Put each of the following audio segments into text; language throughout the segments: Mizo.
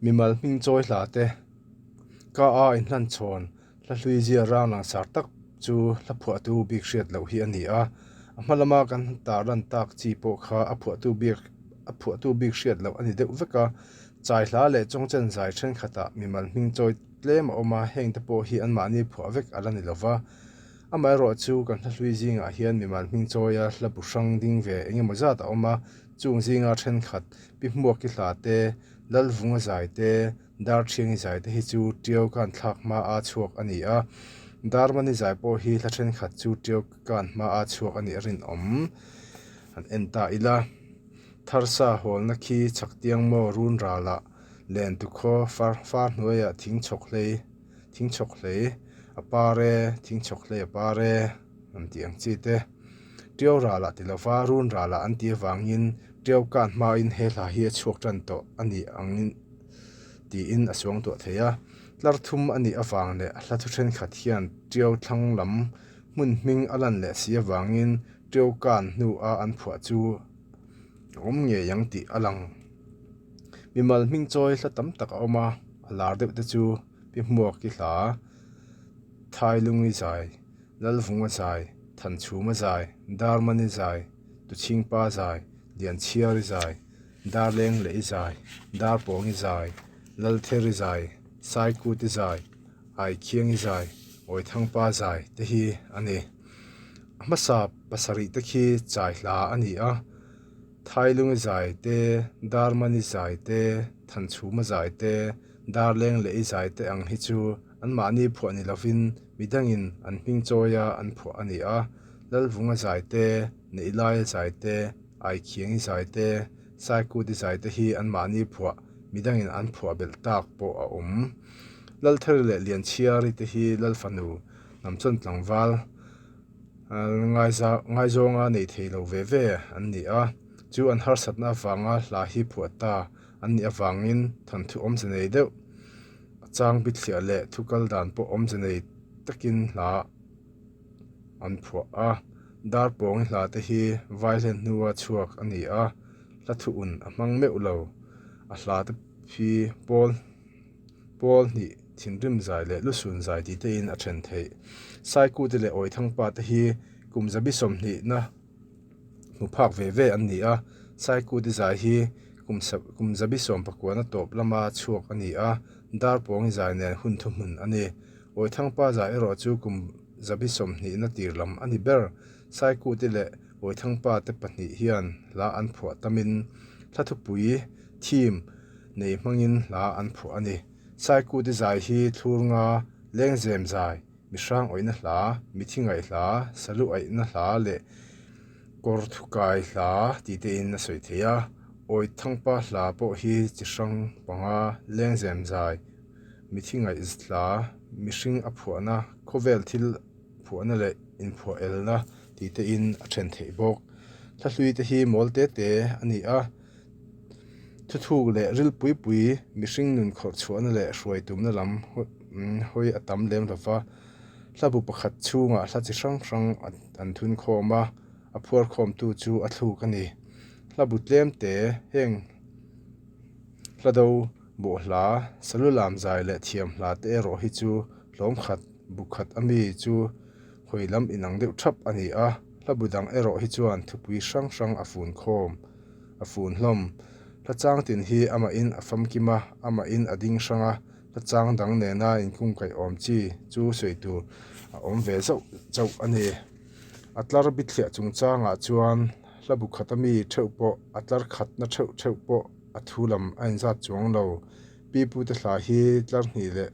Mimal hming chawi hla te, ka a inhlan chhawn hla hlui zia rang langsar tak chu hla phuahtu bik hriat loh hi a ni a. A hma lama kan tarlan tak chi pawh kha a phuahtu bik a phuahtu bik hriat loh a ni deuh vek a. Chai hla leh chawngchen zai thenkhatah mimal hming chawi tlem a awm a, hengte pawh hi anmahni phuah vek a la ni lo va. Amaherawh chu kan hla hlui zingah hian mimal hming chawia hla bu hrang ding ve eng emaw zat a awm a, chung zinga thenkhat Pi Hmuaki hla te, Lalvunga zai te, Darthiangi zai te hi chu Tiau kan thlak hma a chhuak a ni a, Darmani zai pawh hi hla thenkhat chu Tiau kan hma a chhuak a nih a rinawm. Han en ta ila, Tharsa hawlna khi chhaktiang maw run ralah len tukhaw far far hnuaiah thing chhawk hlei thing chhawk hlei a par e, thing chhawk hlei a par e an tih ang chi te. Tiau ralah ti lova run ralah an tih avangin Tiau kan hmain he hla hi a chhuak tan tawh a nih angin tiin a suang tuah thei a. Tlar thum a nih avang leh a hla thu thenkhat hian Tiau thlang lam hmun hming a lan leh si avangin Tiau kan hnu a an phuah chu a awm ngei ang tih a lang. Mimal hming chawi hla tam tak a awm a, a lar deuh te chu Pi Hmuaki hla, Thailungi zai, Lalvunga zai, Thanchhuma zai, Darmani zai, Tuchhingpa zai, Lianchhiari zai, Darleng leh i zai, Darpawngi zai, Laltheri zai, Saikuti zai, Aikhiangi zai, Awithangpa zai te hi a ni. A hmasa pasarih te khi chai hla a ni a, Thailungi zai te, Darmani zai te, Thanchhuma zai te, Darleng leh i zai te ang hi chu anmahni phuah ni lovin midangin an hming chawia an phuah a ni a, Lalvunga zai te, Neihlaia zai te, Aikhiangi zai te, Saikuti zai te hi anmahni phuah midangin an phuah belh tak pawh a awm. Laltheri leh Lianchhiari te hi Lalfanu hnamchawn tlangval ngaizawnga nei thei lo ve ve an ni a, chu an harsatna avanga hla hi phuah ta an nih avangin thawnthu awmze nei deuh a chang bithliah leh thu kal dan pawh awmze nei takin hla an phuah a. Darpawngi hla te hi vaihlen hnua chhuak a ni a, hla thu un a hmang meuh lo. A hla te hi pawl. Pawl hnih, thinrim zai leh lusun zai tih te in a then theih. Saikute leh Awithangpa te hi kum zabi sawmhnihna hmu phak ve ve an ni a. Saikute zai hi kum kum zabi sawmpakuana tawp lama chhuak a ni a, Darpawngi zai nen hun thuhmun a ni. Awithangpa zai erawh chu kum zabi sawmhnihna tir lam a ni ber. Saikute leh Awithangpa te pahnih hian hla an phuah tamin hla thupui, theme, nei hmangin hla an phuah a ni. Saikute zai hi thlur nga, lengzem zai, mihrang awihna hla, mithi ngaih hla, salu aihna hla leh kawr thukai hla tih te in a sawi thei a. Awithangpa hla pawh hi chi hrang panga, lengzem zai, mithi ngaih hla, mihring a phuahna, khawvel thil phuahna leh inphuah elna tih te in a then theih bawk. Hla hlui te hi mawl te te a ni a. Thuthuk leh rilpui pui mihring nun khawrh chhuahna leh hruai tumna lam hawi a tam lem lo va, hlabu pakhat chhungah hla chi hrang hrang an thun khawm a, a phuar khawmtu chu a thluk a ni. Hlabu tlem te heng hla do bawh hla, salu lam zai leh thiam hla te erawh hi chu hlawm khat bu khat ami chu hawi lam inang deuh thap a ni a, hlabu dang erawh hi chuan thupui hrang hrang a fun khawm. A fun hlawm. Hla chang tin hi amahin a famkim a, amahin a ding hrang a, hla chang dang nena inkungkaih awm chi chu sawi tur a awm ve zauh chauh a ni. A tlar bithliah chungchangah chuan hla bu khata mi theuh pawh a tlar khatna theuh theuh pawh a thu lam a inzat chuang lo. Pipute hla hi tlar hnih leh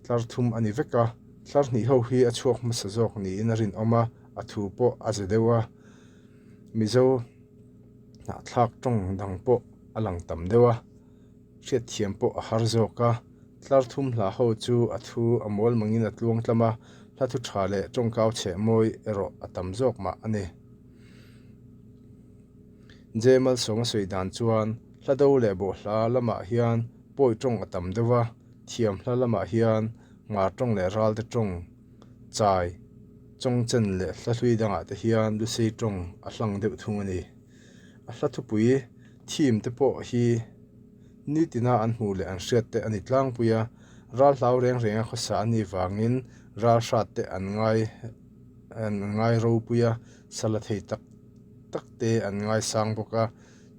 tlar thum a ni vek a, tlar hnih ho hi a chhuak hmasa zawk niin a rinawm a, a thu pawh a ze deuh a. Mizo hnahthlak tawng dang pawh a lang tam deuh a, hriatthiam pawh a har zawk a. Tlar thum hla ho chu a thu a mual mangin a tluang tlam a, hla thu tha leh tawngkau chheh mawi erawh a tam zawk mah a ni. Jemal Sawng a sawi dan chuan hla do leh bawhhla lamah hian pawi tawng a tam deuh a, thiam hla lamah hian hmar tawng leh ralte tawng chai chawngchen leh hla hlui dangah te hian lusei tawng a hlang deuh thung a ni. A hla thupui theme te pawh hi Nitina an hmuh leh an hriat te a ni tlangpui a, ral hlau reng renga khawsa an nih vangin ral hrat te an ngai an ngai ropui a, sala thei tak tak te an ngaisang bawk a.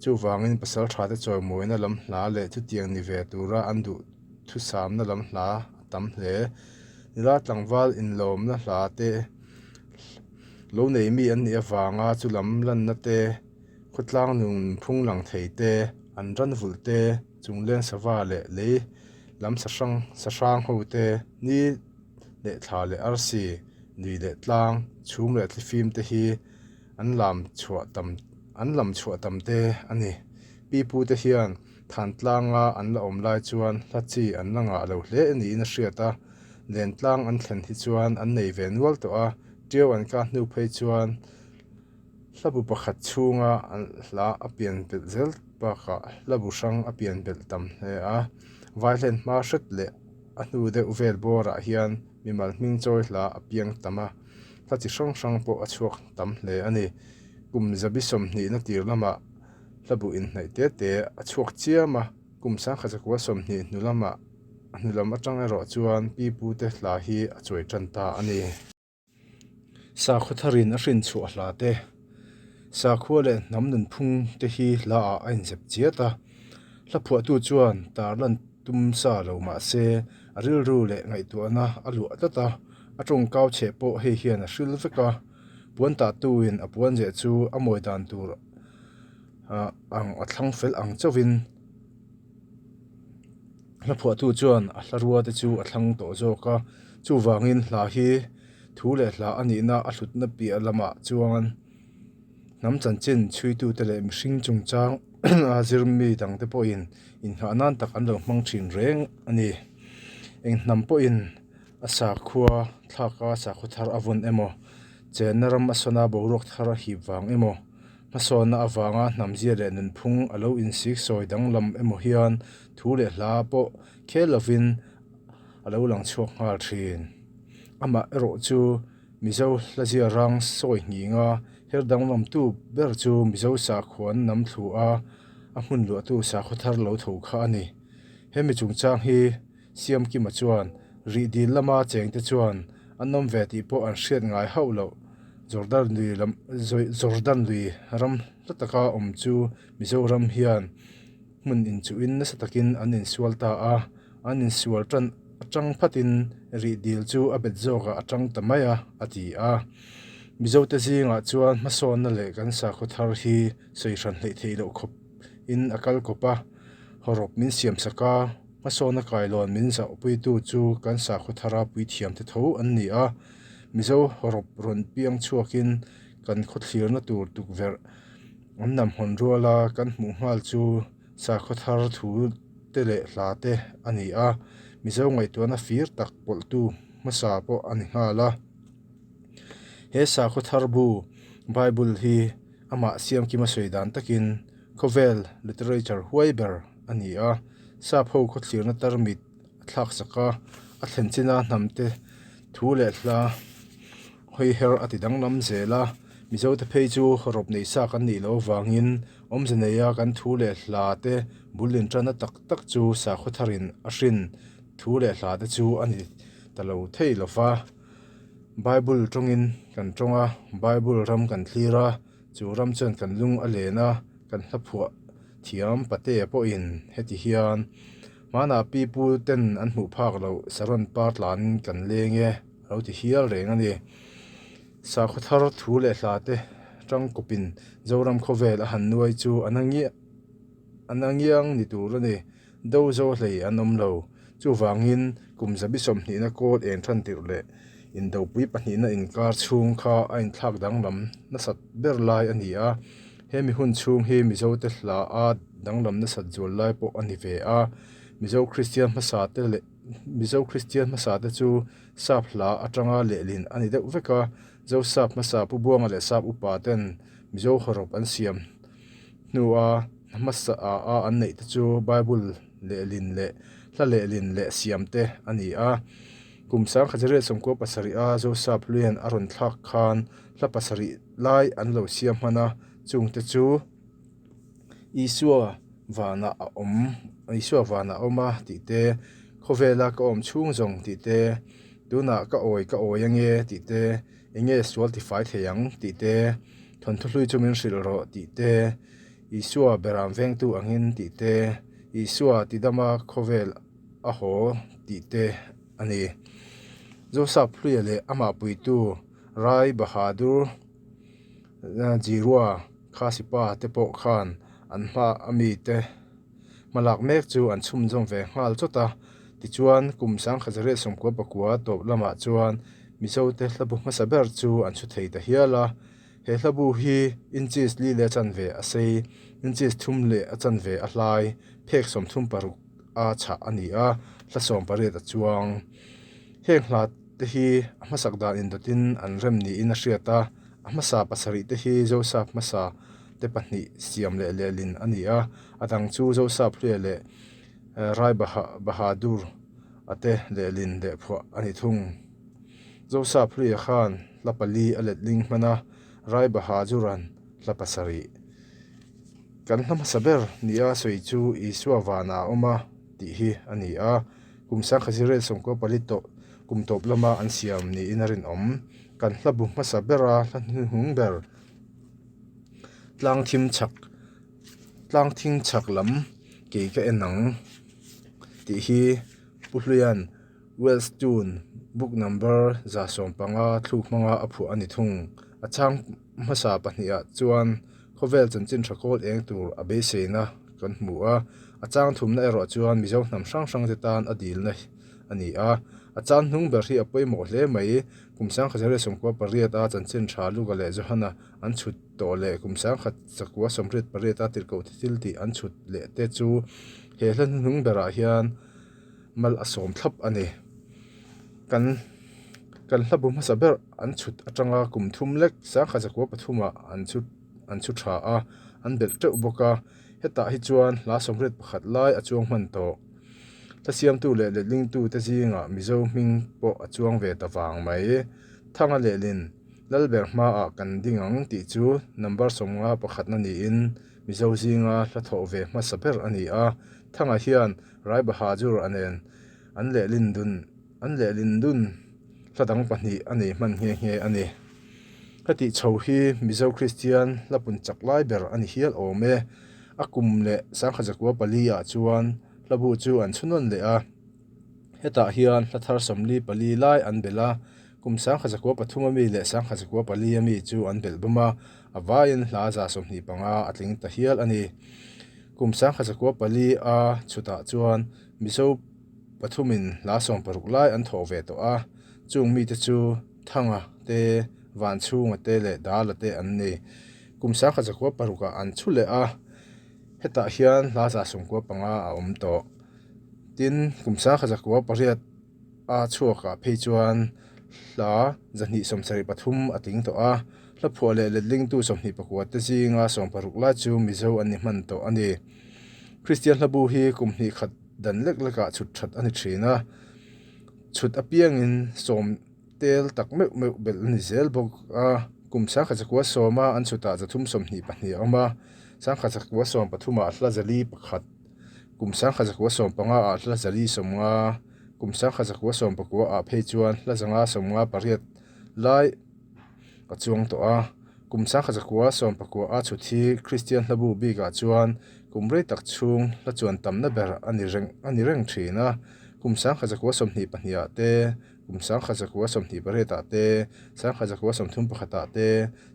Chuvangin pasal tha te chawimawina lam hla leh chutiang ni ve tura an duh thusamna lam hla a tam hle. Nila tlangval inlawmna hla te lo nei mi an nih avanga chu lam lanna te, khawtlang nunphung lang thei te, an ran vulh te, chungleng sava leh lei lam sahrang sahrang ho te, ni leh thla leh arsi, nui leh tlang, chhum leh thlifim te hi an lam chhuah tam an lam chhuah tam te a ni. Pi pu te hian than tlanga an la awm lai chuan hla chi an la ngah lo hle niin a hriat a, len tlang an thlen hi chuan an nei ve nual tawh a, ṭiau an kah hnu phei chuan hla bu pakhat chhunga an hla a pian belh zel bakah hla bu hrang a pian belh tam hle a, vaihlen hma hret leh a hnu deuh vel bawrah hian mimal hming chawi hla a piang tam a, hla chi hrang hrang pawh a chhuak tam hle a ni. Kum zabi sawmhnihna tir lamah hla bu inhnaih te te a chhuak chiam a, kum sangkhat zakua 20 hnu lamah hnu lam atang erawh chuan pi pu te hla hi a chuai tan ta a ni. Sakhaw tharin a hrin chhuah hla te, sakhua leh hnam nunphung te hi hla ah a inzep chiat a, hla phuahtu chuan tarlan tum sa lo mah se a rilru leh ngaihtuahna a luah tlat a, a tawngkau chheh pawh hei hian a hril vek a, puan tahtuin a puan zeh chu a mawi dan tur ang a thlang fel ang chauhin. Hla phuahtu chuan a hla rua te chu a thlang tawh zawk a, chuvangin hla hi thu leh hla a nihna a hlutna piah lamah chuan hnam chanchin chhuitute leh mihring chungchang a zir mi dangte pawhin inghah nan tak an lo hmang thin reng a ni. Eng hnam pawhin a sakhua thlaka sakhaw thar a vawn emaw, chenna ram a sawna boruak thar a hip vang emaw, Hmasawnna avanga hnamzia leh nunphung a lo insik sawi danglam emaw hian thu leh hla pawh khel lovin a lo lang chhuak nghal thin. Amah erawh chu Mizo hlazia rang sawi nghinga her danglamtu ber chu Mizo sakhuan nam thlu a, a hmun luahtu sakhaw thar lo tho kha a ni. Hemi chungchang hi Siamkima chuan rih dil lama chengte chuan an awm ve tih pawh an hriat ngai hauh loh. Jordan lui lam Jordan lui ram hla taka awm chu Mizoram hian hmun inchuhin nasa takin an insual ta a, an insual tan atang phatin rih dil chu a bet zawkah a tang ta mai a, a ti a. Mizote zingah chuan hmasawnna leh kan sakhaw thar hi sawi hran hleih theih loh khawp in a kal kawp a, hawrawp min siamsak a. Hmasawnna kailawn min zauhpuitu chu kan sakhaw thara puithiamte tho an ni a, Mizo hawrawp rawn piang chhuakin kan khawthlirna tur tukverh an nam hawn ruala kan hmuh nghal chu sakhaw thar thu te leh hla te a ni a, Mizo ngaihtuahna fir tak pawlhtu hmasa pawh a ni nghal a. He sakhaw thar bu Bible hi amah siamkima sawi dan takin khawvel literature huai ber a ni a, sap ho khawthlirna tarmit a thlak sak a, a thlen china hnamte thu leh hla hawi her a ti danglam zel a, Mizote phei chu hawrawp nei sa kan nih loh avangin awmze neia kan thu leh hla te bul inṭanna tak tak chu sakhaw tharin a hrin thu leh hla te chu a ni ta lo thei lo va. Bible tawngin kan tawng a, Bible ram kan thlir a, chu ram chuan kan lung a len a, kan hla phuah thiam patea pawhin heti hian hmanah pi pu ten an hmuh phak loh saron par tlanin kan leng e a lo ti hial reng a ni. Sakhaw thar thu leh hla te tangkawpin Zoram khawvel a han nuai chu a na ngiang ni tur a ni. Do zo hlei an awm lo. Chuvangin kum zabi 20na kawl eng than tirh leh indopui pahnihna inkar chhung kha a inthlak danglam nasat ber lai a ni a. Hemi hun chhung hi Mizote hla a danglam nasat zual lai pawh a ni ve a. Mizo Kristian hmasa te leh Mizo Kristian hmasa te chu Sap hla atanga lehlin a ni deuh vek a. Zo Sap hmasa Pu Buanga leh Sap upa ten Mizo hawrawp an siam hnua hmasa a an neih te chu Bible lehlin leh hla lehlin leh siam te a ni a. Kum 1977 a Zosap Hluian a rawn thlak khan hla pasarih lai an lo siam hman a, chungte chu Isua. Vanah a awm, Isua vanah a awm a tih te, Khawvela ka awm chhung zawng tih te, Tunah ka awi ka awi ange tih te, Enge sual tifai thei ang tih te, Thawnthu hlui chu min hrilh rawh tih te, Isua beram vengtu angin tih te, Isua tidama khawvel a haw tih te a ni. Joseph Hluia leh amah puitu Rai Bahadur Jirua Khasipa te pawh khan an hma a mite hmalak mek chu an chhunzawm ve nghal chawt a. Tichuan, kum 1999 tawp lamah chuan Mizote hlabu hmasa ber chu an chhu thei ta hial a. He hlabu hi inches li leh a chanve a sei, inches thum leh a chanve a hlai, phek 36 a chhah a ni a, hla 18 a chuang. Heng hla te hi a hmasak dan indawtin an rem niin a hriat a, a hmasa pasarih te hi Zosap hmasa te pahnih siam leh lehlin a ni a, a dang chu Zosap hluia leh Rai Bahadur a te lehlin leh phuah a ni thung. Zosap hluia khan hla pali a letling hman a, Rai Bahaduran hla pasarih. Kan hla hmasa ber nia sawi chu Isua vanah a awm a tih hi a ni a. Kum 1994 tawh kum tawp lama an siam niin a rinawm. Kan hla bu hmasa bera hla hnuhnung ber tlang thim chhak tlang thing chhak lam kei ka en ang tih hi Pu Hluia'n Welsh tune book number 115 thluk hmanga a phuah a ni thung. A chhang hmasa pahnihah chuan Khawvel chanchin tha kawl eng tur a beiseina kan hmu a, a chang thumna erawh chuan Mizo hnam hrang hrang te tan a dilna a ni a. A chang hnung ber hi a pawimawh hle mai. Kum 1998 a chanchin tha Luka leh Johana an chhut tawh leh kum 1988 a tirhkoh thil tih an chhut leh te chu he hla hnuhnung berah hian mal a sawm thlap a ni. Kan kan hla bu hmasa ber an chhut atanga kum thum lek 1903 ah an chhut an chhu tha a, an belh teuh bawk a. Hetah hi chuan hla 81 lai a chuang hman tawh. Hla siamtu leh letlingtu te zingah Mizo hming pawh a chuang ve ta vang mai. Thanga lehlin Lalber hmaah kan ding ang tih chu number 51 na niin Mizo zinga hla thawh ve hmasa ber a ni a. Thanga hian Rai Bahadur a nen an lehlin dun an lehlin dun hla dang pahnih a nei hman nghe nghe a ni. Hetih chho hi Mizo Kristian hla pun chak lai ber a ni hial awm e. A kum leh 1904 ah chuan hla bu chu an chhunawn leh a. Hetah hian hla thar 44 lai an belh a, kum 1903 ami leh 1904 ami chu an belh bawm a, a vaiin hla 125 a tling ta hial a ni. Kum 1904 a chhutah chuan Mizo pathumin hla 60 lai an thawh ve tawh a, chung mite chu Thanga te, Vanchhunga te leh Dala te an ni. Kum 1906 ah an chhu leh a, hetah hian hla 95 a awm tawh. Tin, kum 1908 a chhuakah phei chuan hla 273 a tling tawh a, hla phuah leh letlingtu 24 te zinga 60 lai chu Mizo an ni hman tawh a ni. Kristian hlabu hi kum hnih khat dan lek lekah chhut that a ni thin a, chhut apiangin sawm tel tak meuh meuh belh a ni zel bawk a. Kum 1910 a an chhutah 322 a awm a, 1913 ah hla 401, kum 1915 ah hla 450, kum 1919 ah phei chuan hla 558 lai a chuang tawh a. Kum 1919 a chhut hi Kristian hlabu bikah chuan kum rei tak chhung hla chuan tamna ber a ni reng a ni reng thin a. Kum 1922 ah te, kum 1928 ah te, 1931 ah te,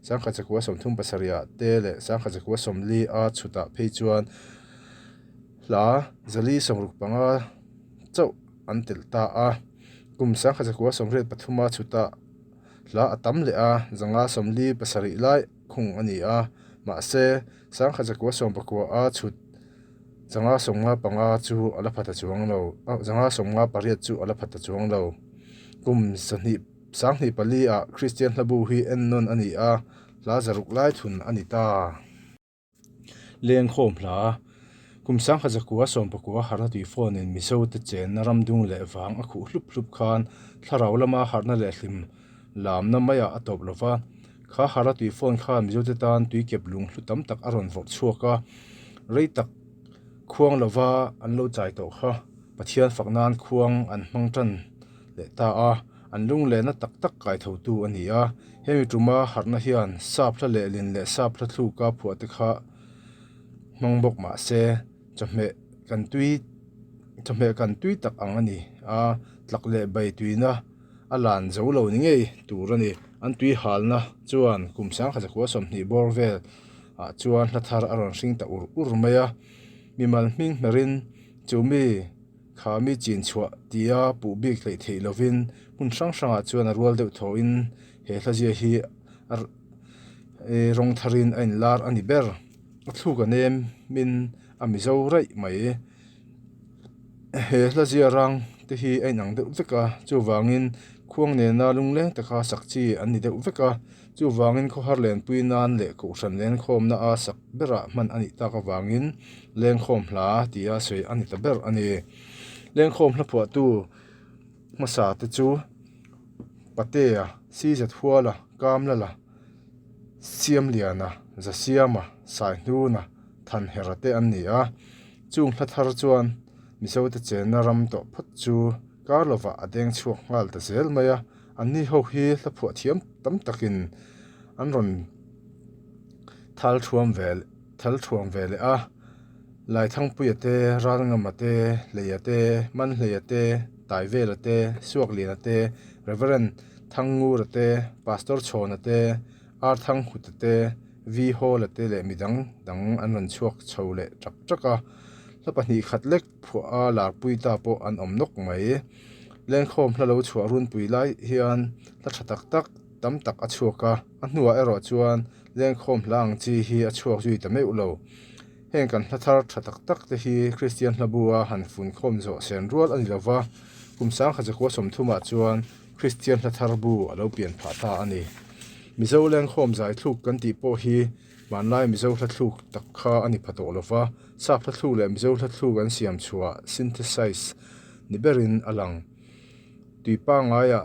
1937 ah te leh 1940 a chhutah phei chuan hla 465 chauh an telh ta a. Kum 1983 a chhutah Hla a tam leh a, 547 lai khung a ni a, mahse, 1919 a chhut 595 chu a la pha ta chuang lo, 558 chu a la pha ta chuang lo. Kum 2024 ah Kristian hlabu hi ennawn a ni a, hla zaruk lai thun a ni ta. Lengkhawm hla, Kum 1919 harhna tui phone in Mizo te chenna ramdung leh vang a khuh hlup hlup khan thlarau lama harhna leh hlim lamna maiah a tawp lova. Kha harhna tui phone khan Mizo te tan tui kep lung hlu tam tak a rawn vawrh chhuak a, rei tak. Khuang lova an lo chai tawh kha Pathian fak nan khuang an hmang tan leh ta a, an lunglenna tak tak kai thotu a ni a. Hemi tuma harhna hian sap hla lehlin leh sap hla thluka phuah te kha hmang bawk mah se, chawhmeh kan tui chawhmeh kan tui tak ang a ni a, tlak leh bai tuina a lan zo lo ni ngei tur a ni. An tui halna chuan kum sangkhat zakua 20 bawr vel ah chuan hla thar a rawn hring ta ur ur mai a, mimal hming hmerin chu mi kha mi chin chhuah tia puh bik hleih theih lovin hmun hrang hrangah chuan a rual deuh thawhin he hla zia hi a rawng tharin a inlar a ni ber. A thluk a nem in a mizo raih mai. He hla zia rang te hi a inang deuh vek a, chuvangin khuang nena lungleng taka sak chi an ni deuh vek a, chuvangin khawhar lenpui nan leh kohhran lenkhawmna a sak berah hman a nih tak avangin lenkhawm hla tia sawi a ni ta ber a ni. Lenkhawm hla phuahtu hmasa te chu Patea, Sizathuala, Kamlala, Siamliana, Zasiama, Saihnuna, Thanhera te an ni a. Chung hla thar chuan Mizote chenna ram tawh phawt chu kar lovah a deng chhuak nghal ta zel mai a. Anni ho hi hla phuah thiam tam takin an rawn thal thuam ve thal thuam ve leh a. Laithangpuia te, Ralngama te, Hleia te, Manhleia te, Taivela te, Suakliana te, Reverend Thangngura te, Pastor Chhawna te, Arthanghuta te, Vi Hawla te leh midang dang an rawn chhuak chho leh ṭak ṭak a, hla pahnih khat lek phuah a larpui ta pawh an awm nawk mai. Lenkhawm hla lo chhuah runpui lai hian hla ṭha tak tak tam tak a chhuak a, a hnuah erawh chuan lenkhawm hla ang chi hi a chhuak zui ta meuh lo. Heng kan hla thar ṭha tak tak te hi Kristian hla bu a han funkhawm zawh sen rual a ni lo va, kum sangkhat zakua sawmthumah chuan Kristian hla thar bu a lo pian phah ta a ni. Mizo lengkhawm zai thluk kan tih pawh hi hmanlai Mizo hla thluk tak kha a ni pha tawh lo va, sap hla thluk leh Mizo hla thluk an siam chhuah, synthesize, ni berin a lang. Tui pangaiah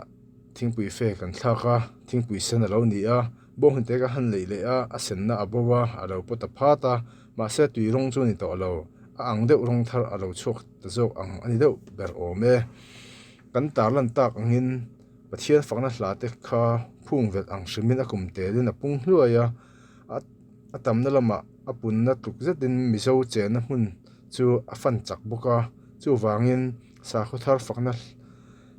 thingpui fe kan thlak a, thingpui sen a lo ni a, bawnghnute ka han leih leh a, a senna a bo a, a lo pawt ta phat a, mahse tui rawng chu a ni tawh lo, a ang deuh rawng thar a lo chhuak ta zawk ang a ni deuh ber awm e. Kan tarlan tak angin Pathian fakna hla te kha phung velh ang hrimin a kum telin a pung hluai a, a tamna lamah a punna tluk zetin Mizo chenna hmun chu a fan chak bawk a, chuvangin sakhaw thar fakna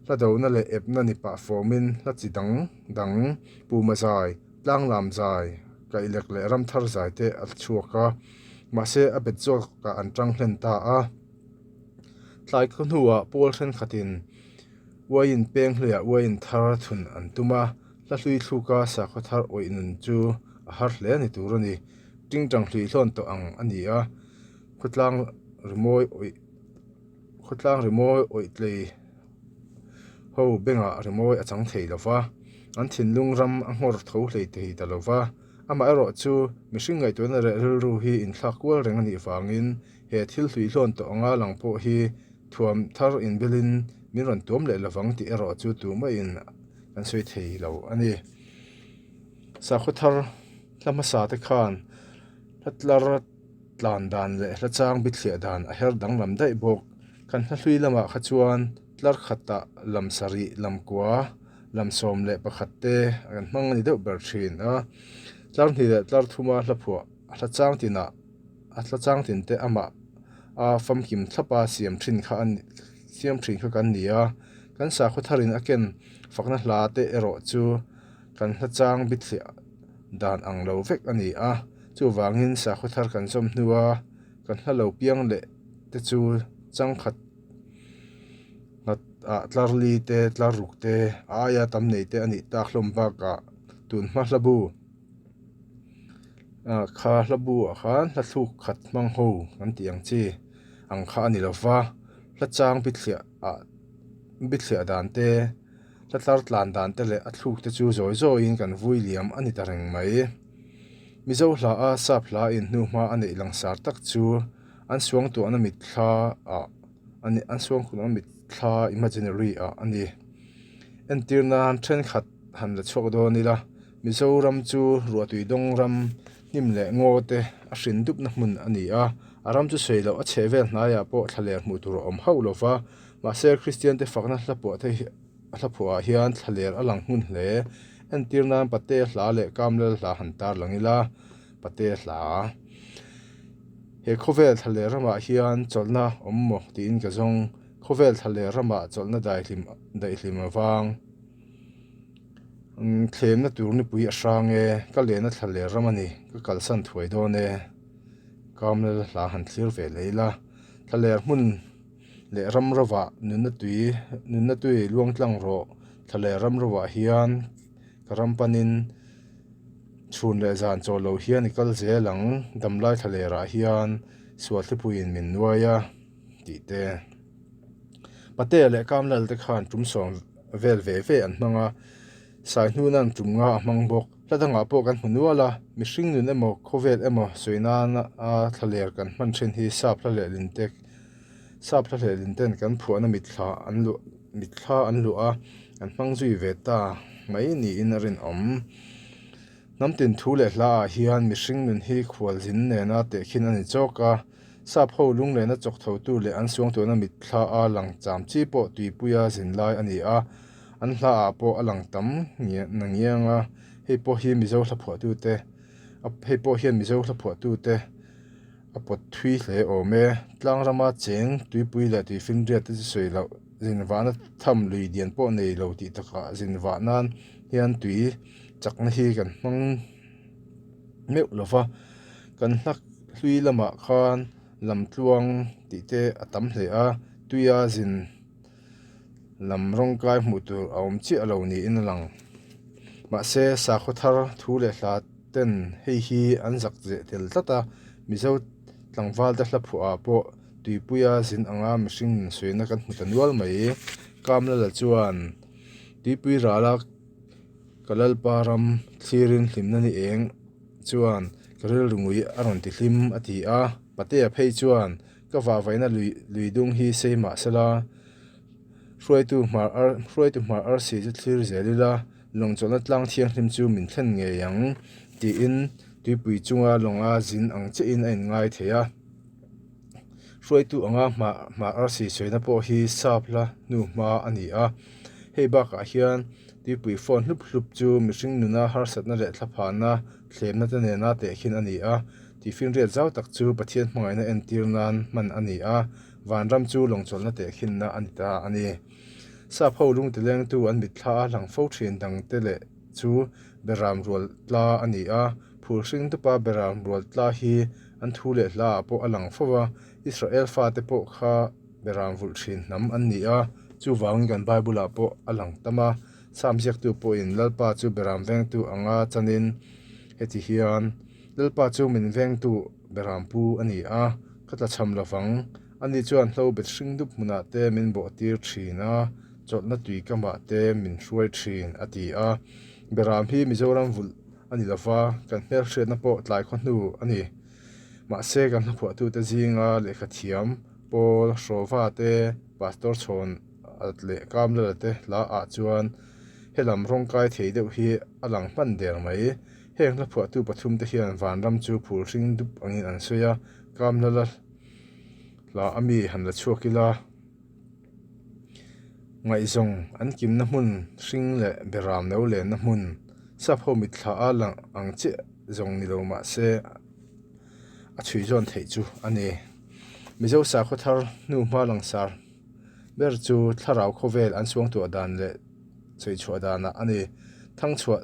hla dona leh epna ni pah fawmin hla chi dang dang Puma zai, Tlanglam zai, Kaihlek leh Ramthar zai te a chhuak a, mahse a bet zawkah an tang hlen ta a. Tlai khaw hnuah pawl thenkhatin uaiin peng hleiah uaiin thar thun an tum a, hla hlui thluka sakhaw thar awih nun chu a har hle ni tur a ni. Tingtang hlui hlawn tawh ang a ni a, khawtlang rimawi awih khawtlang rimawi awih tlei ho bengah rimawi a chang thei lo va, an thinlung ram a nghawr tho hlei thei ta lo va. Amaherawh chu mihring ngaihtuahna leh rilru hi inthlak kual reng a nih vangin He thil hluihlawn tawh anga lang pawh hi thuam thar inbelin min rawn tuam leh lovang tih erawh chu tumaiin kan sawi thei lo a ni. Sakhaw thar hla hmasa te khan hla tlar tlan dan leh hla chang bithliah dan a her danglam daih bawk. Kan hla hlui lamah kha chuan tlar khatah lam sarih, lam kua, lam 11 te kan hmang a ni deuh ber thin a. Tlar hnih leh tlar thuma hla phuah hla chang tinah A hla chang tin te amah a famkim thlap a siam thin kha a ni siam thin kha kan ni a, kan sakhaw tharin a ken fakna hla te erawh chu kan hla chang bithliah dan ang lo vek a ni a, chuvangin sakhaw thar kan zawm hnua kan hla lo piang leh te chu changkhat nghat ah tlar li te tlar ruk te a aia tam nei te a nih tak hlawm bakah tunhma hla bu. Kha hla bu ah khan hla thluk khat hmang ho kan tih ang chi ang kha a ni lo va, hla chang bithliah ah bithliah dan te hla tlar tlan dan te leh a thluk te chu zawi zawiin kan vui liam a ni ta reng mai. Mizo hla a sap hla in hnuhma a neih langsar tak chu an suangtuahna mitthla ah a ni an suangtuahna mitthla imaginary ah a ni. Entir nan thenkhat han la chhuak dawn ila. Mizoram chu ruahtui dawng ram hnim leh ngaw te a hrin dupna hmun a ni a, A ram chu sawi loh a chheh vel hnaiah pawh thlaler hmuh tur a awm hauh lo va, mahse Kristiante fakna hlaphuah ah hian thlaler a lang hmun hle. Entir nan Pate hla leh Kamlal hla han tar lang ila, Pate hla. He khawvel thlaler ramah hian chawlhna awm maw tiin ka zawng. Khawvel thlaler ramah chawlhna daihlim daihlim avang. Thlemna tur nipui a hrang e, ka lehna thlaler ram a ni, ka kalsan thuai dawn e. Kamlal hla han thlir ve leh ila, thlaler hmun leh ram rovah nunna tui nunna tui luang tlang rawh, thlaler ram rovah hian ka ram panin chhun leh zan chaw lo hian i kal zel ang, damlai thlalerah hian sual thlipuiin min nuai a tih te. Patea leh Kamlal te khan tum sawm vel ve ve an hmang a, Saihnuna'n tum nga a hmang bawk. Hla dangah pawh kan hmu nual a, mihring nun emaw khawvel emaw sawi nana thlaler kan hman thin hi sap hla lehlin te sap hla lehlin ten kan phuahna mitthla an luah mitthla an luah a, an hmang zui ve ta mai niin a rinawm. Hnam tin thu leh hla ah hian mihring nun hi khualzin nena tehkhin a ni chawk a, sap ho lunglena chawk thotu leh an suangtuahna mitthla a lang cham chi pawh tuipuia zin lai a ni a, an hla ah pawh a lang tam na ngiang a, hei pawh hi Mizo hla phuahtute hei pawh hian Mizo hla phuahtute a pawt thui hle awm e. Tlang rama cheng tuipui leh tuifinriat te chu sawi loh zinvahna tham lui dian pawh nei lo tih takah zinvah nan hian tui chakna hi kan hmang meuh lo va, kan hla hlui lamah khan lamtluang tih te a tam hle a, tuia zin lam rawngkai hmuh tur a awm chiah lo niin a lang. Mahse, sakhaw thar thu leh hla ten hei hi an zak zeh tel tlat a, Mizo tlangval te hla phuah ah pawh tuipuia zin anga mihring nun suihna kan hmu ta nual mai. Kamlala chuan tuipui rala Ka Lalpa ram thlirin hlimna ni eng chuan ka rilru ngui a rawn ti hlim a ti a. Patea phei chuan ka vahvaihna lui lui dung hi sei mah sela hruaitu hmar ar hruaitu hmar arsi chu thlir zel ila lawngchawlhna tlang thianghlim chu min thlen ngei ang tiin tuipui chunga lawnga zin ang chiahin a inngai thei a. Hruaitu anga hmah hmah arsi sawina pawh hi sap hla hnu hma a ni a. Hei bakah hian tuipui phone hlup hlup chu mihring nuna harsatna leh thlaphana thlemna te nena tehkhin a ni a. Tuifinriat zau tak chu Pathian hmangaihna entir nan hman a ni a, vanram chu lawngchawlhna tehkhinna a ni ta a ni. Sap ho lungti lengtu an mitthla a hlang fo thin dangte leh chu beram rual tla a ni a, phul hring tupa beram rual tla hi an thu leh hla ah pawh a lang fo va, Israel fate pawh kha beram vulh thin hnam an ni a, chuvangin kan Bible ah pawh a lang tam a, Psalm ziaktu pawhin Lalpa chu beram vengtu anga chanin heti hian, Lalpa chu min vengtu beram pu a ni a, ka tlachham lovang, ani chuan hlo bet hring dup hmunah te min bawh tir thin a, chawlhna tui kamah te min hruai thin, a ti a. Beram hi Mizoram vulh a ni lova, kan hmelhriatna pawh tlai khaw hnu a ni. Mahse, kan hlaphuahtute zinga lehkha thiam Paul Hrawva te, Pastor Chhawn at leh Kamlala te hla ah chuan helam rawngkai thei deuh hi a lang hman der mai. Heng hlaphuahtu pathum te hian vanram chu phul hring dup angin an sawi a, Kamlala hla a mi han la chhuak ila. Ngaihzawng an kimna hmun hring leh beram lo lenna hmun sap ho mitthla a lang ang chiah zawng ni lo mah se a chhui zawn theih chu a ni. Mizo sakhaw thar hnu hma langsar ber chu thlarau khawvel an suangtuah dan leh chhui chhuah danah a ni. Thangchhuah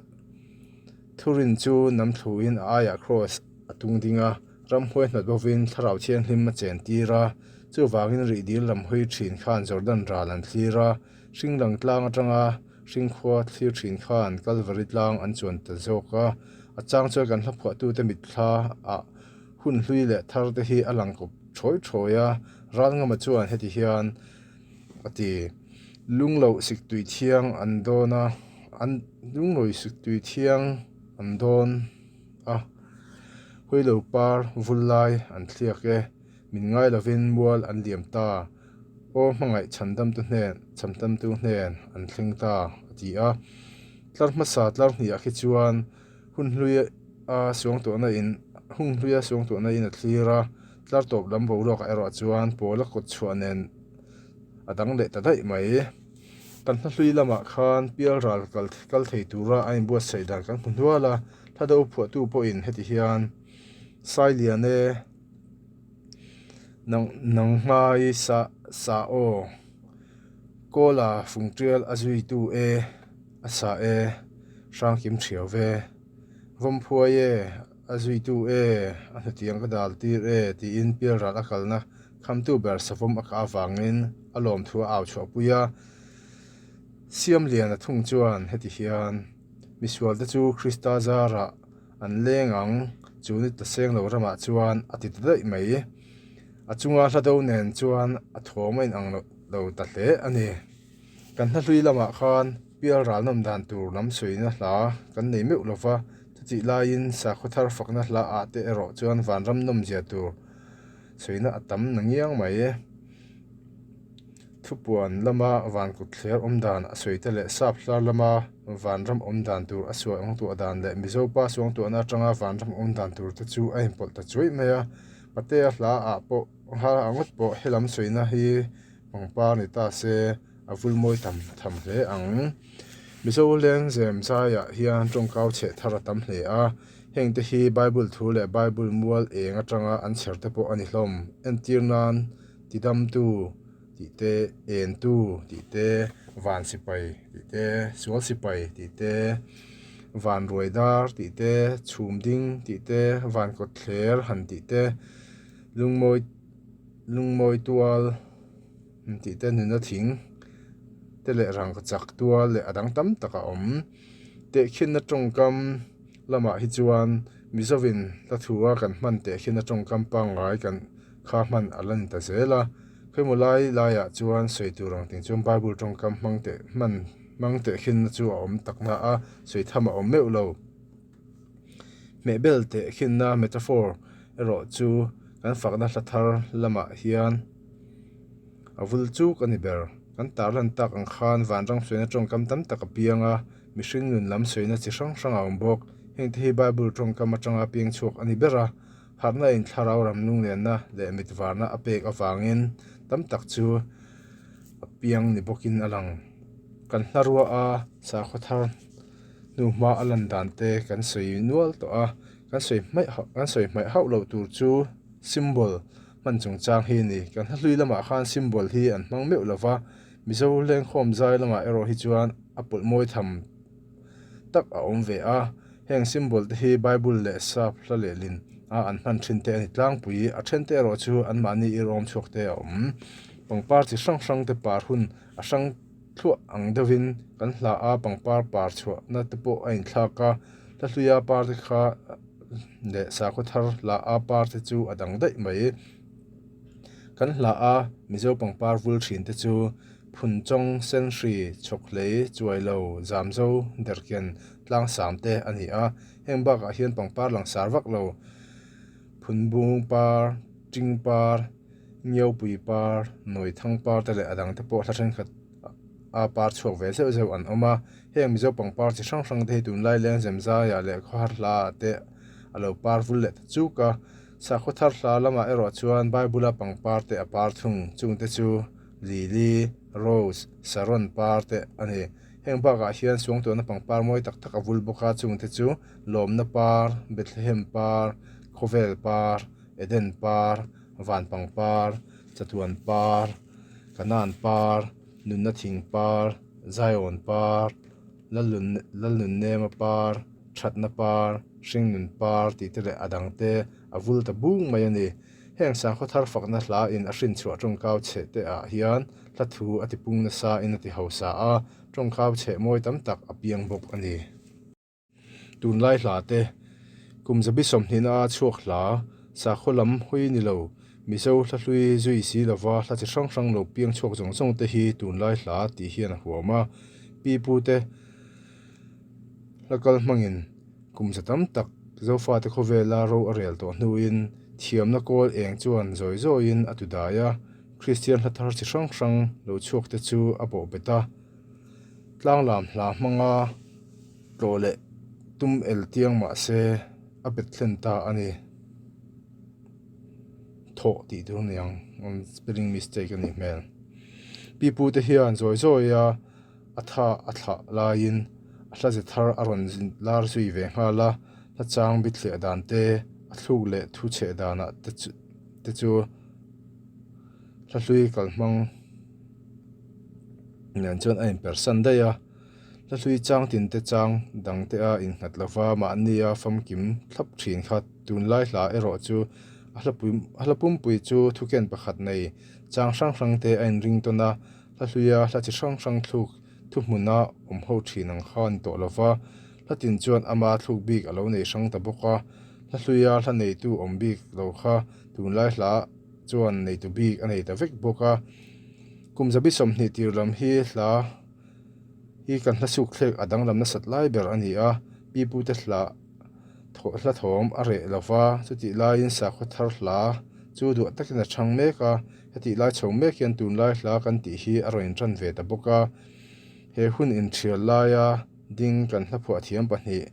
thurin chu nam thluin a aiah kraws a tung ding a. Ramhuai hnawt bovin thlarau thianghlim a chen tir a, chuvangin rihdil lam hawi thin khan Jordan ral an thlir a, hringlang tlang atanga hringkhua thlir thin khan Kalvari tlang an chuan ta zawk a. A chang chuan kan hlaphuahtute mitthla ah hun hlui leh thar te hi a lang kawp thawi thawi a, Ralngama chuan heti hian a ti, Lungloh siktui thiang an dawn a, an lunglawi siktui thiang an dawn. a, Huilo par vul lai an thliak e, min ngai lovin mual an liam ta, aw hmangaih chhandamtu hnen chhamtamtu hnen an thleng ta a ti a. Tlar hmasa tlar hniah khi chuan hun hlui a suangtuahna in hun hlui a suangtuahna in a thlir a. Tlar tawp lam boruakah erawh chuan pawla kawt chhuah nen a dang leh ta daih mai. Kan hla hlui lamah khan pial ral kal kal thei tura a inbuatsaih dan kan hmu hnual a, hla do phuahtu pawhin heti hian Sailian e, nang nang hmai sa sa aw, Kawla fungtial a zuitu e, a sa e, hrangkim thiau ve, Vawmphuai e, A zuitu e, a hnutiang ka dal tir e, tiin pialral a kalna khamtu ber savawm a kah avangin a lawmthu a au chhuahpui a. Siamliana thung chuan heti hian, Misualte chu Krista zarah an leng ang, chu ni ta seng lo ramah chuan a ti ta daih mai. A chunga hla do nen chuan a thawm a inang lo ta hle a ni. Kan hla hlui lamah khan pial ral nawm dan tur lam sawina hla kan nei meuh lo va, chutih laiin sakhaw thar fakna hla ah te erawh chuan vanram nawmzia tur sawina a tam na ngiang mai. Thupuan lama van kut thler awm dan a sawi te leh sap hlar lama vanram awm dan tur a sual ang tuah dan leh Mizo pa suangtuahna atanga vanram awm dan tur te chu a inpawlh ta chuaih mai a, Patea hla ah pawh hla ah ngawt pawh helam sawina hi Pangpar ni ta se a vul mawi tham tham hle ang. Mizo lengzem zaiah hian tawngkau chheh thar a tam hle a, heng te hi Bible thu leh Bible mual eng atanga an chher te pawh a ni hlawm. Entir nan tidamtu tih te, entu tih te, van sipai tih te, sual sipai tih te, van ruai dar tih te, chhum ding tih te, van kawt thler han tih te, lungmawi Lungmawi tual tih te nuna thing te leh rangka chak tual leh a dang tam tak a awm. Tehkhinna tawngkam lamah hi chuan Mizovin hla thua kan hman tehkhinna tawngkam pangngai kan kha hman a la ni ta zel a. Khawimaw lai laiah chuan sawi tur ang ting chuan Bible tawngkam hmang teh hman hmang tehkhinna chu a awm tak na a, sawi tham a awm meuh lo. Hmehbel tehkhinna metaphor erawh chu kan fakna hla thar lamah hian a vul chuk a ni ber. Kan tarlan tak ang khan vanram sawiina tawngkam tam tak a piang a, mihring nun lam sawiina chi hrang hrang a awm bawk. Hengte hi Bible tawngkam atanga piang chhuak a ni ber a, harhna in thlarau ram lunglenna leh mit varna a pek avangin tam tak chu a piang ni bawkin a lang. Kan hla ruah a sakhaw thar hnu hma a lan dan te kan sawi nual tawh a, kan sawi hmaih hauh kan sawi hmaih hauh loh tur chu symbol hman chungchang hi a ni. Kan hla hlui lamah khan symbol hi an hmang meuh lo va, Mizo lengkhawm zai lamah erawh hi chuan a pawlh mawi tham tak a awm ve a, heng symbol te hi Bible leh sap hla lehlin a an hman thin te a ni tlangpui, a then te erawh chu anmahni irawm chhuak te a awm. Pangpar chi hrang hrang te par hun a hrang thluah ang deuhin kan hla a, pangpar par chhuahna te pawh a inthlak a, hla hluia par te kha leh sakhaw thar hla a par te chu a dang daih mai. Kan hla a Mizo pangpar vul thin te chu Phunchawng, Senhri, Chhawkhlei, Chuailo, Zamzo, Derken, Tlangsam te a ni a, heng bakah hian pangpar langsar vak lo Phunbung par, Ting par, Ngiaupui par, Nawithang par te leh a dangte pawh hla thenkhat a par chhuak ve zeuh zeuh an awm a. Heng Mizo pangpar chi hrang hrang te hi tunlai lengzem zaiah leh khawhar hlaah te a lo par vul leh ta chuk a. Sakhaw thar hla lamah erawh chuan Bible-a pangpar te a par thung, chungte chu Lily, Rose, Saron par te a ni. Heng bakah hian suangtuahna pangpar mawi tak tak a vul bawk a, chungte chu Lawmna par, Bethlehem par, Khawvel par, Eden par, Van pangpar, Chatuan par, Kanaan par, Nunna thing par, Zion par, Lalnunnema par, Thatna par, Hringnun par tih te leh a dang te a vul ta bung mai a ni. Heng sakhaw thar fakna hla in a hrinchhuah tawngkau chheh te ah hian hla thu a ti pung nasa in a ti hausa a, tawngkau chheh mawi tam tak a piang bawk a ni. Tunlai hla te, kum zabi sawmhnihna a chhuak hla, sakhaw lam hawi ni lo, Mizo hla hlui zui si lova hla chi hrang hrang lo piang chhuak zawng zawng te hi tunlai hla tih hian a huam a. Pi pu te hla kal hmangin kum za tam tak Zofate khawvela ro a rel tawh hnuin thiamna kawl eng chuan zawi zawiin a tu dai a, Kristian hla thar chi hrang hrang lo chhuak te chu a bawh bet a. Tlanglam hla hmanga tlawh leh tum el tiang mah se a bet thlen ta a ni. Thawh tih tur a ni ang, spelling mistake a nih hmel. Pi pu te hian zawi zawi a a tha a thlah laiin a hla ze thar a rawn lar zui ve nghal a, hla chang bithliah dan te, a thluk leh thu chheh danah te chu te chu hla hlui kalhmang nen chuan a inpersan daih a. Hla hlui chang tin te chang dang te a innghat lova mahni a famkim thlap thin kha tunlai hla erawh chu a a hla pumpui chu thuken pakhat nei chang hrang hrang te a inring tawn a, hla hluia hla chi hrang hrang thluk thuhmuna awm ho thin ang kha a ni tawh lova, hla tin chuan ama thluk bik a lo nei hrang ta bawk a, hla hluia hla neitu awm bik lo kha tunlai hla chuan neitu bik a nei ta vek bawk a, kum zabi 20 tir lam hi hla. hi kan hla suk thlek a danglam nasat lai ber a ni a, pi pute hla thawh hla thawm a reh lo va, chutih laiin sakhaw thar hla chu duah takin a chhang mek a, hetih lai chho mek hian tunlai hla kan tih hi a rawn intan ve ta bawk a, he hun inthial laia ding kan hla phuah thiam pahnih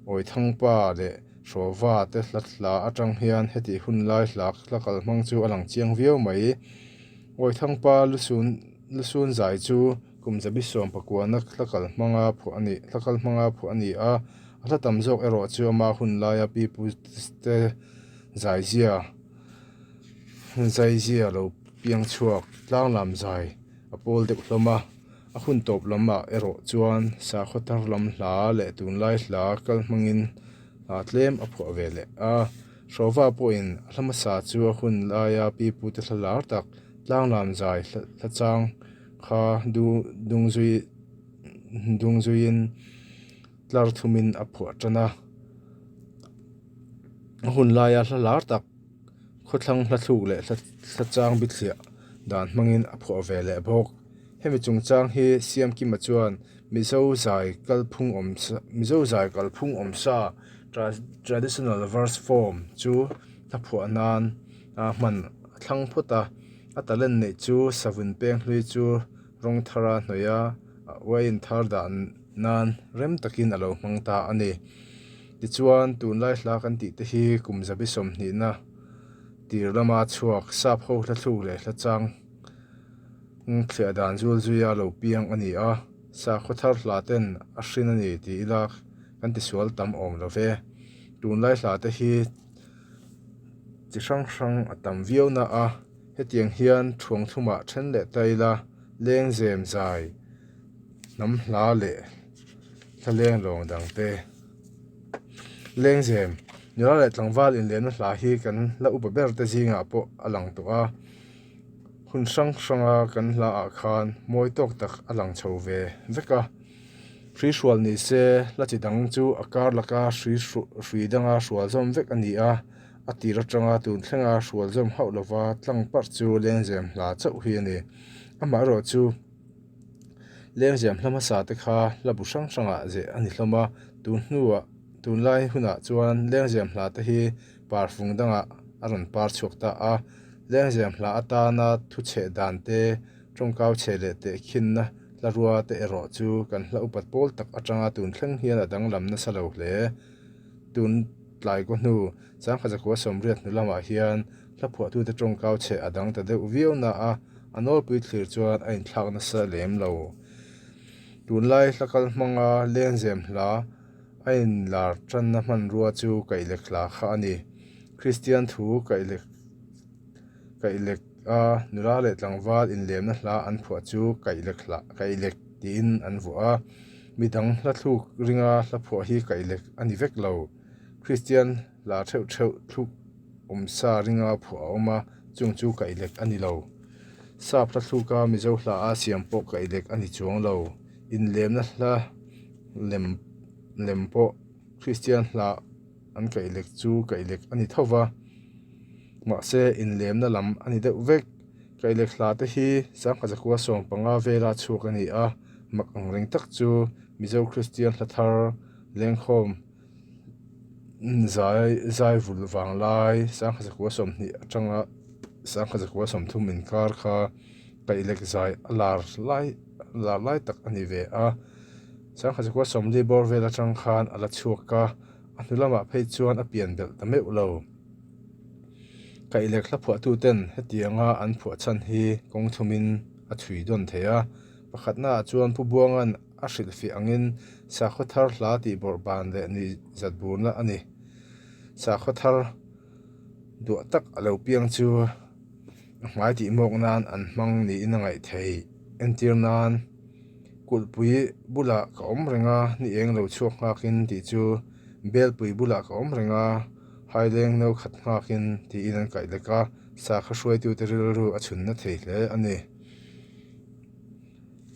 Awithangpa leh Hrawva te hla hla atang hian hetih hun lai hla hla kalhmang chu a lang chiang viau mai. Awithangpa lusun lusun zai chu. Kum zabi 19 na hla kal hmanga phuah a ni, hla kal hmanga phuah a ni a, a hla tam zawk erawh chu ama hun laia pi pu te zaizia zaizia lo piang chhuak tlanglam zai a pawl deuh hlawm a, a hun tawp lamah erawh chuan sakhaw tar lam hla leh tunlai hla kal hmangin hla tlem a phuah ve leh a, Hrawva pawhin a hla hmasa chu a hun laia pi pu te hla lar tak tlanglam zai hla chang Kha dungzui dungzuiin tlar thumin a phuah tan a, a hun laia hla lar tak khawthlang hla thluk leh hla chang bithliah dan hmangin a phuah ve leh bawk. Hemi chungchang hi Siamkima chuan Mizo zai kalphung awm Mizo zai kalphung awm sa traditional verse form chu hla phuah nan a hman a thlang phawt a. A talent neih chu savun peng hlui chu rawng thara hnawih a, uaiin thar dah nan rem takin a lo hmang ta a ni. Tichuan, tunlai hla kan tih te hi kum zabi 20 na tir lama chhuak sap ho hla thluk leh hla chang thliah dan zul zuia lo piang a ni a, sakhaw thar hla ten a hrin a ni tih ila kan tisual tam awm lo ve. Tunlai hla te hi. chi hrang hrang a tam viau na a, hetiang hian thuang thumah then leh ta ila lengzem zai hnam hla leh hla leng lawng dang te. Lengzem nula leh tlangval inlehna hla hi kan la upa ber te zingah pawh a lang tawh a, hun hrang hranga kan hla ah khan mawi tawk tak a lang chho ve vek a. Hrui hrual ni se, hla chi dang chu a kar laka hrui hrui danga hrual zawm vek a ni a, a tir atanga tun thlenga hrual zawm hauh lova tlang parh chu lengzem hla chauh hi a ni. Amaherawh chu lengzem hla hmasa te kha hla bu hrang hrangah zeh a ni hlawm a, tun hnuah tunlai hunah chuan lengzem hla te hi parfung dangah a rawn par chhuak ta a, lengzem hla atana thuchheh dan te Tawngkau chhe leh tehkhinna hlarua te erawh chu kan hla upat pawl tak atanga tun thleng hian a danglam nasa lo hle. Tun tlai kaw hnu, Changkha 180 hnu lamah hian hla phuahtute tawngkau chhe a dang ta deuh viau na a, a nawlpui thlir chuan a inthlak nasa lem lo. Tunlai hla kal hmanga lengzem hla a inlar tanna hmanrua chu kaihlek hla kha a ni. Kristian thu kaihlek. Kaihlek a nula leh tlangval inlemna hla an phuah chu Kaihlek hla Kaihlek tiin an vuah a, midang hla thluk ringa hla phuah hi Kaihlek a ni vek lo. Kristian hla theuh theuh thluk awmsa ringa phuah a awm a, chung chu Kaihlek a ni lo. Sap hla thluka Mizo hla a siam pawh Kaihlek a ni chuang lo. Inlemna hla lem lem pawh Kristian hla an Kaihlek chu Kaihlek a ni tho va. Mahse, inlemna lam a ni deuh vek. Kaihlek hla te hi 1915 vela chhuak a ni a, mak ang reng tak chu Mizo Kristian hla thar lengkhawm zai zai vul vang lai 1920 atanga 1930 inkar kha kaihlek zai a lar lai lar lai tak a ni ve a. 1940 bawr vel atang khan a la chhuak a, a hnu lamah phei chuan a pian belh ta meuh lo. Kaihlek hla phuahtuten hetianga an phuah chhan hi kawng thumin a chhui dawn thei a. Pakhatnaah chuan Pu Buanga'n a hrilhfiah angin sakhaw thar hla tih bawrh ban leh nuihzat burna a ni. Sakhaw thar duah tak a lo piang chu a hmai tih mawk nan an hmang niin a ngaih theih. Entir nan, Kulhpui bulah ka awm reng a, ni eng lo chhuak nghakin tih chu Belpui bulah ka awm reng a, Haileng no khat nghakin tiin an kaih lek a, sakhaw hruaitute rilru a chhunna thei hle a ni.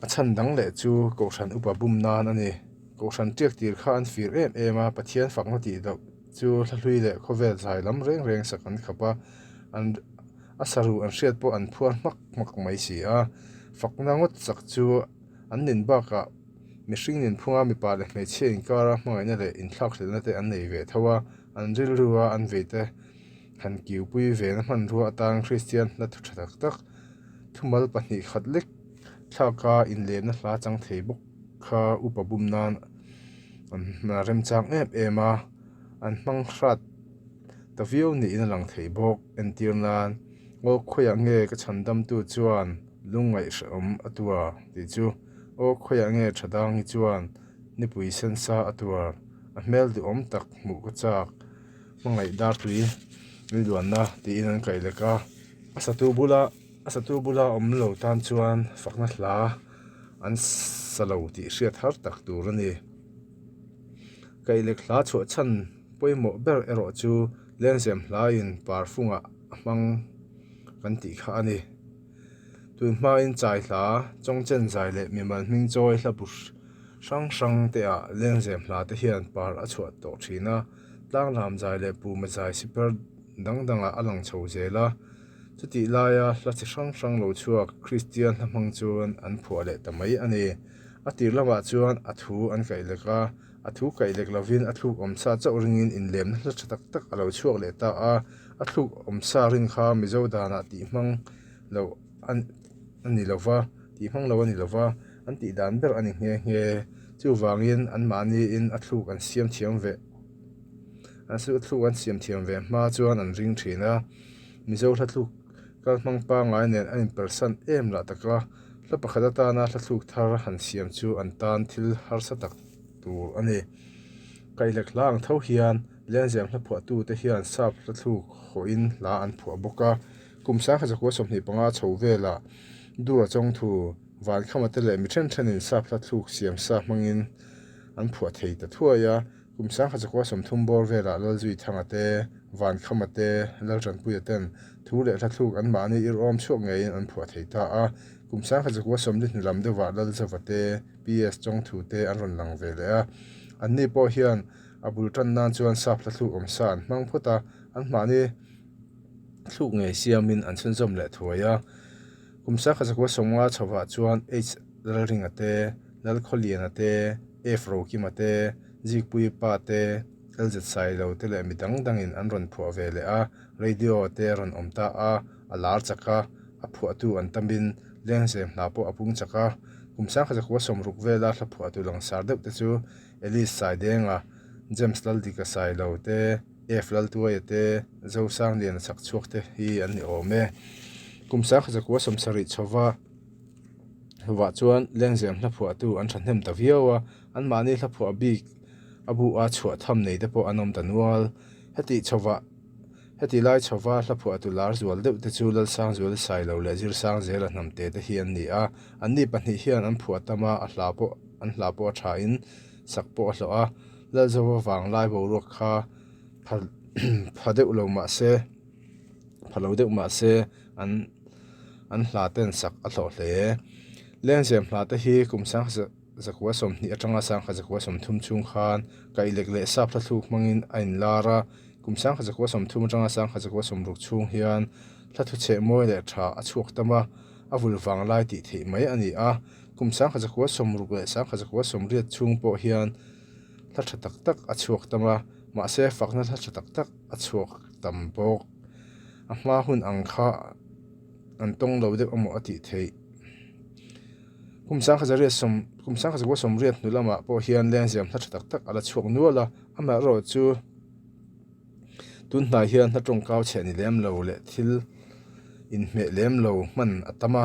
A chhan dang leh chu Kohhran upa bum nan a ni. Kohhran tiak tir kha an fir em em a, Pathian fakna tih loh chu hlahlui leh khawvel zai lam reng reng sak an khap a, an a saruh an hriat pawh an phuar hmak hmak mai si a. Fakna ngawt sak chu an nin bakah mihring ninphunga mipa leh hmeichhia inkara hmangaihna leh inthlakhlelhna te an nei ve tho a, an rilrua an veite han kiupui vena hmanrua atan Kristian hla thu tha tak tak thumal pahnih khat lek thlaka inlemna hla chang thei bawk kha upa bum nan an remchang em em a, an hmang hrat ta viau niin a lang thei bawk. Entir nan, Aw khawiah nge ka chhandamtu chuan lungngaih hrehawm a tuar tih chu Aw khawiah nge Thadangi chuan nipui sensa a tuar, a hmel duhawm tak hmuh ka chak, hmangaih dar tui min luanna tiin an kaih lek a. A satu bula a satu bula awm lo tan chuan fakna hla an sa lo tih hriat har tak tur a ni. Kaihlek hla chhuah chhan pawimawh ber erawh chu Lengzem hlain parfungah a hmang kan tih kha a ni. Tun hmain chai hla, chawngchen zai leh mimal hming chawi hla bu hrang hrang te ah lengzem hla te hian par a chhuah tawh thin a, tlanglam zai leh puma zai siper dang dang ah a lang chho zel a. Chutih laia hla chi hrang hrang lo chhuak Kristian hla hmang chuan an phuah leh ta mai a ni. A tir lamah chuan a thu an kaih lek a, a thu kaih lek lovin a thluk awmsa chauh ringin inlemna hla tha tak tak a lo chhuak leh ta a, a thluk awmsa rin kha Mizo danah tih hmang lo a ni lo va, tih hmang lo a ni lo va, an tih dan ber a ni nghe nghe. Chuvangin anmahniin a thluk an siam thiam ve an thluk an siam thiam ve hma chuan an ring thin a, Mizo hla thluk kal hmang pangngai nen a inpersan em lah tak a, hla pakhat atana hla thluk thar han siam chu an tan thil harsa tak tur a ni. Kaihlek hla ang tho hian Lengzem hla phuahtute hian sap hla thluk hawhin hla an phuah bawk a. Kum 1925 chho velah Dura Chawngthu, Vankhama te leh mi then thenin sap hla thluk siam sa hmangin an phuah thei ta thuai a. Kum 1930 bawr velah Lalzuithanga te, Vankhama te, Laltanpuia ten thu leh hla thluk anmahni irawm chhuak ngeiin an phuah thei ta a. Kum 1940 hnu lam deuhah Lalzova te, PS Chawngthu te an rawn lang ve leh a. Anni pawh hian a bul tan nan chuan sap hla thluk awmsa an hmang phawt a, anmahni thluk ngei siamin an chhunzawm leh thuai a. Kum 19 sawmnga chhovah chuan H Lalringa te, Lalkhawliana te, F Rokima te, Zikpuii pa te, LZ Sailo te leh mi dang dangin an rawn phuah ve leh a, radio te a rawn awm ta a, a lar chak a, a phuahtu an tamin lengzem hna pawh a pung chak a. Kum 1960 vela hla phuahtu langsar deuh te chu Alice Saidenga, James Laldika Sailo te, F Laltuaia te, Zosangliana chak chhuak te hi an ni awm e. Kum 1970 chhova vah chuan lengzem hla phuahtu an thahnem ta viau a, anmahni hla phuah bik a bu a chhuah tham nei te pawh an awm ta nual. Heti chhova heti lai chhova hla phuahtu lar zual deuh te chu Lalsangzuala Sailo leh Zirsangzela Hnamte te hi an ni a, anni pahnih hian an phuah tam a, a hla pawh an hla pawh a thain sak pawh a hlawh a. Lalzova vanglai boruak kha pha pha deuh lo mah se pha lo deuh mah se an an hla ten sak a hlawh hle. Lengzem hla te hi kum sangha zakua 20 atanga sangha zakua 30 chhung khan kaihlek leh sap hla thluk hmangin a inlar a, kum sangha zakua 30 atanga sangha zakua 60 chhung hian hla thuchheh mawi leh tha a chhuak tam a, a vul vanglai tih theih mai a ni a, kum sangha zakua 60 leh sangha zakua 80 chhung pawh hian hla tha tak tak a chhuak tam a, mahse fakna hla tha tak tak a chhuak tam bawk. A hma hun ang kha an tawng lo deuh amaw a tih theih. Kum 1980 hnu lamah pawh hian lengzem hla tha tak tak a la chhuak nual a, amaherawhchu. Tun hnai hian hla tawngkau chheh ni lem lo leh thil inhmeh lem lo hman a tam a,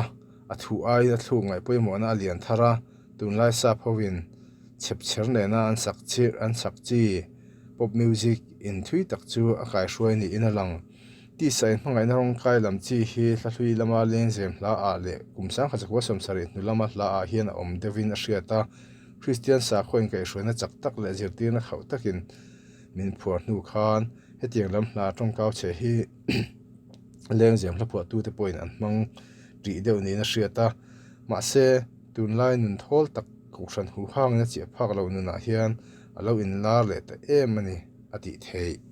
a thu aiin a thluk ngaih pawimawhna a lian thar a, tunlai sap hoin chhepchher nena an sak an sak chi pop music in thui tak chu a kaihruai niin a lang. Tisa inhmangaihna rawngkai lam chi hi hla hlui lama lengzem hla ah leh kum 1970 hnu lama hla ah hian a awm deuhin a hriat a, Kristian sakhaw inkaihhruaina chak tak leh zirtirna khauh takin min phuar hnu khan hetiang lam hla tawngkau chhe hi lengzem hla phuahtute pawhin an hmang tih deuh niin a hriat a. Mahse, tunlai nun thawl tak kohhran huhangin a chiah phak loh nunah hian a lo inlar leh ta em a ni a tih theih.